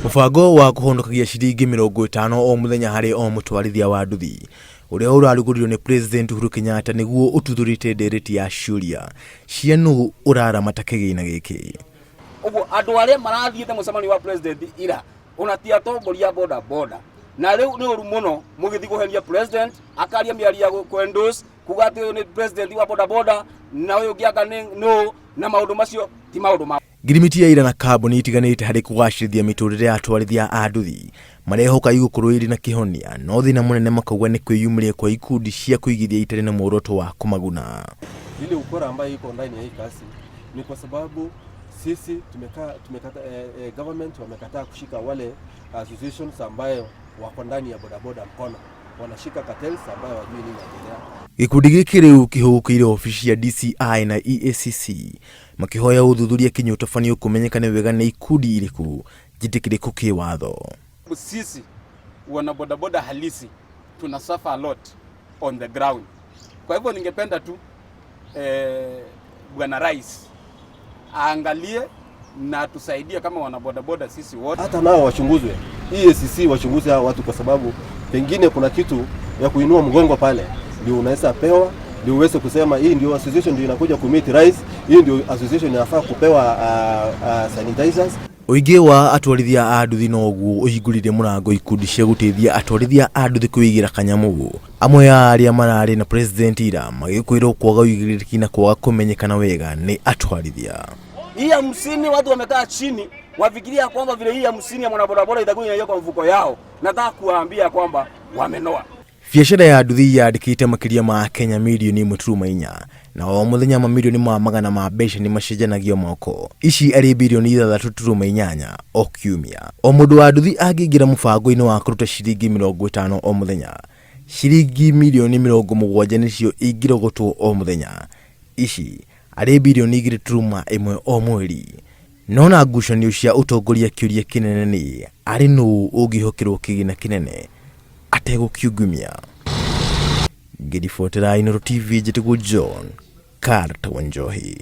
Mũbango wa kũhonokagia ciringi 50 o mũthenya harĩ o mũtwarithia wa nduthi ũrĩa ũrarugũririo nĩ President Uhuru Kenyatta nĩguo ũtuthũrĩte ndereti ya ciũria cia nũ ũraramata kĩgĩna gĩkĩ. Ũguo andũ arĩa marathiĩte mũcemanio wa president ira ona ti atongoria a boda boda, na rĩu nĩ ũru mũno mũgĩthiĩ kũhenia president akaria mĩario ya kũ endorse kuga atĩ ũyũ nĩ president wa boda boda na ũyũ ũngĩ anga nĩ nũ, na maũndũ macio ti maũndũ ma Ngirimiti ya ira na kambuni itiganĩte harĩ kũgacĩrithia mĩtũrĩre ya atwarithia a nduthi marehoka igũkorwo irĩ na kĩhonia, no thĩna mũnene makauga nĩ kwĩyumĩria kwa ikundi cia kũigithia itarĩ na muoroto wa kũmaguna. Ile ukora ambayo iko ndani ya hii kazi ni kwa sababu sisi tumeka, tumekata, government wamekataa kushika wale associations ambayo wako ndani ya bodaboda mkono, wanashika cartels ambayo wajui nini inaendelea. Gĩkundi gĩkĩ rĩu kĩhũgũkĩire obici ya DCI na EACC makĩhoya ũthuthuria kinyi ũtabanio kũmenyekane wega nĩ ikundi irĩkũ njĩtĩkĩrĩku kĩwatho. Sisi wana bodaboda halisi tuna suffer a lot on the ground. Kwa hivyo ningependa tu Bwana Rais aangalie na tusaidie kama wana bodaboda sisi wote. Hata nao wachunguzwe, EACC wachunguze hao watu, kwa sababu pengine kuna kitu ya kuinua mgongo pale, ndio unaweza pewa, ndio uweze kusema hii ndio association ndio inakuja kumeet rais, hii ndio association inafaa kupewa sanitizers. Ũingĩ wa atwarithia a nduthi noguo ũhingũrire mũrango ikundi cia gũteithia atwarithia a nduthi kwĩigĩra kanyamũ. Amwe a arĩa mararĩ na president ira magĩkwĩrwo kwaga ũigĩrĩrĩki na kwaga kũmenyekana wega nĩ atwarithia. Hii 50 watu wamekaa chini wafikiria kwamba vile hii 50 ya mwanabodaboda itakuwa inaingia kwa mfuko yao. Nataka kuwaambia kwamba wamenoa. Biacara ya nduthi yandĩkĩte makĩria ma Kenya mirioni 1.4 na o mũthenya mamirioni ma magana ma mbeca nĩ macenjanagio moko, ici arĩ birioni 6.8 o kiumia. O mũndũ wa nduthi angĩingĩra mũbango-inĩ wa kũruta ciringi 50 o mũthenya, ciringi mirioni 70 nĩcio ingĩrogotwo o mũthenya, ici arĩ birioni 2.1 o mweri. No na ngucanio cia ũtongoria, kĩũria kĩnene nĩ arĩ nũ ũngĩhokerwo kĩgĩna kĩnene ategũkiungumia. Ngĩribotera Inooro TV, njĩtagwo John Carter Wanjohi.